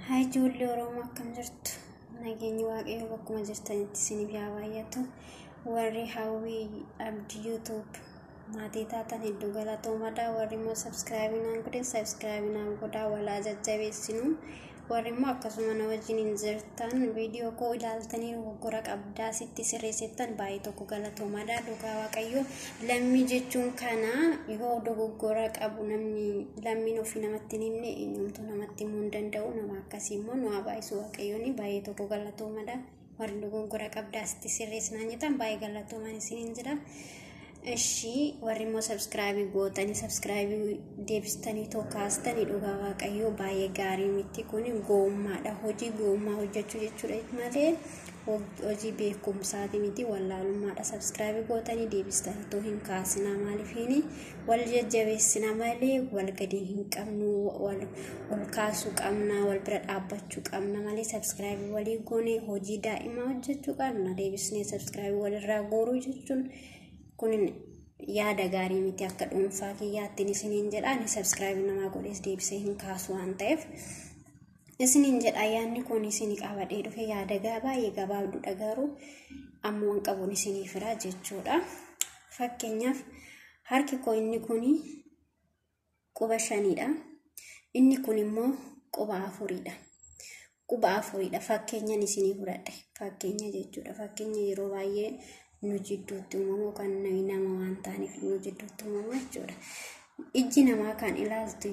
Haa ijoollee Oromoo, akkam jirtu? Nageenyi Waaqayyoo bakkuma jirtanitti isiniif haa baay'atu. Warri Hawwii Abdii YouTube maatii taatan hedduu galatoomadha. Warri immoo subscribe naan godhe, subscribe naan godhaa, walaa jajjabeessinu. Warri immoo akkasuma na wajjin hin jirtan, viidiyoo koo ilaaltanii dogoggora qabdaa sitti sirreessittan, baay'ee tokko galatoomadha. Dhugaa Waaqayyo, lammii jechuun kana yoo dogoggora qabu namni lammiin ofii namatti hin himne eenyumtuu namatti himuu hin danda'u. Nama akkasii immoo nu haa baay'isu Waaqayyoon. Baay'ee tokko galatoomadha. Warri dogoggora qabdaa sitti sirreessinaan jettan, baay'ee galatooman isiniin jira. Ishii warri immoo subscribe gootanii subscribe deebistanii too kaastanii, dhugaa Waaqayyoo baay'ee gaarii miti. Kun gowwummaadha. Hojii gowwummaa hojjechuu jechuudha malee hojii beekumsaati miti, wallaalummaadha. Subscribe gootanii deebistanii too hin kaasinaa. Maaliifiini wal jajjabeessina malee wal gadi hin qabnu. Wal ol kaasuu qabna, wal bira dhaabbachuu qabna malee subscribe walii goone hojii daa'imaa hojjechuu qabna. Deebisnee subscribe walirraa gooruu jechuun kun yaada gaarii miti. Akka dhuunfaa kiyyaattiin isiniin jedha. Ani subscribe namaa godhees deebisee hin kaasu waan ta'eef isiniin jedha. Yaadni kun isinii qabadhee dhufe yaada baay'ee gabaabduudha, garuu ammoo waan qabuun isinii fira jechuudha. Fakkeenyaaf, harki koo inni kun quba shaniidha. Inni kun immoo quba afuriidha. Quba afuriidha. Fakkeenyaan isinii fudhadhe. Fakkeenya jechuudha. Fakkeenya yeroo baay'ee nu jidduutti uumamu, kan nama waan ta'aniif nu jidduutti uumamu jechuudha. Ijji namaa kan ilaaltu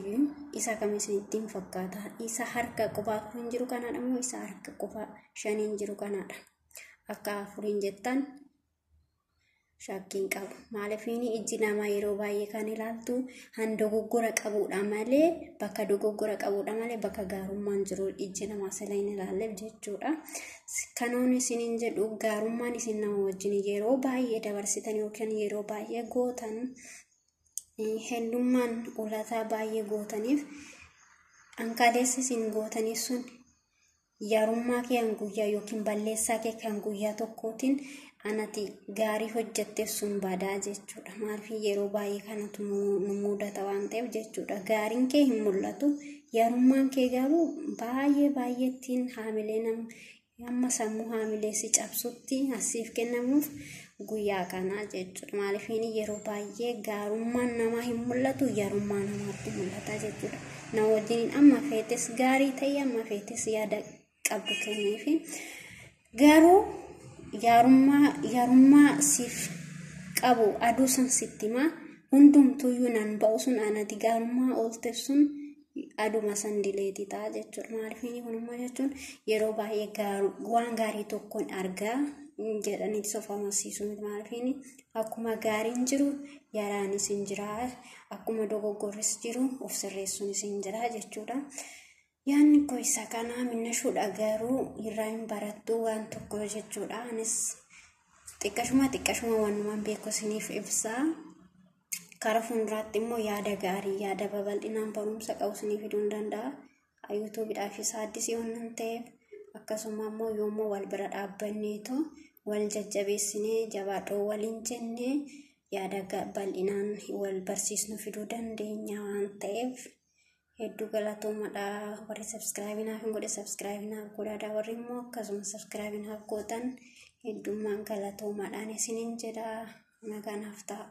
isa kam isinitti hin fakkaata? Isa harka quba afuriin jiru kanaadha moo isa harka quba shaniin jiru kanaadha? Akka afuriin jettan shakkiin qabu. Maaliifini ijji namaa yeroo baay'ee kan ilaaltu han dogoggora qabuudha malee, bakka dogoggora qabuudha malee, bakka gaarummaan jiru ijji namaa sila hin ilaalleef jechuudha. Kanoon isiniin jedhu, gaarummaan isin nama wajjin yeroo baay'ee dabarsitan yookiin yeroo baay'ee gootan, heddummaan ulataa baay'ee gootaniif, hankaleessa isin gootaniif sun yarummaa kee kan guyyaa yookiin balleessaa kee kan guyyaa tokkootiin anati gaarii hojjetteef sun badaa jechuudha. Maaliif yeroo baay'ee kanatu nu mudata waan ta'eef jechuudha. Gaariin kee hin mul'atu. Yarummaan kee garuu baay'ee baay'eettiin haamilee nam amma sammuu haamilee si cabsutti asiif kennamuuf guyyaa kanaa jechuudha. Maaliif yeroo baay'ee gaarummaan namaa hin mul'atu, yarummaa namaatti mul'ata jechuudha. Nama wajjiniin amma feetes gaarii ta'e, amma feetes yaada qabdu kenniifi, garuu yarummaa siif qabu aduu san sitti himaa. Hundumtuyyuu nan ba'u sun anati gaarummaa oolteef sun aduma san dileeti ta'a jechuudha. Maaliif kun immoo jechuun yeroo baay'ee waan gaarii tokkoon argaa jedhanii of amansiisu miti. Maaliif akkuma gaariin jiru yaraanis hin jira, akkuma dogoggorris jiru of sirreessuunis hin jira jechuudha. Yaadni koo isa kanaa minnashuudha, garuu irraa hin barattu waan tokko jechuudha. Anis xiqqashuma xiqqashuma wanumaan beeku isiniif ibsaa. Karaa fuulduraatti immoo yaada gaarii, yaada babal'inaan barumsa qabu isinii fiduu hin danda'a. YouTubeiidhaaf isa addisii waan ta'eef, akkasuma immoo yoommoo wal bira dhaabbanneetu wal jajjabeessinee, jabaadhoo waliin jennee, yaada bal'inaan wal barsiisnu fiduu dandeenya waan ta'eef, hedduu galatoomadha. Warri subscribe naaf hin godhe, subscribe naaf godhaadha. Warri immoo akkasuma subscribe naaf gootan, heddummaan galatoomadhaan isiniin jedha. Nagaa naaf ta'a.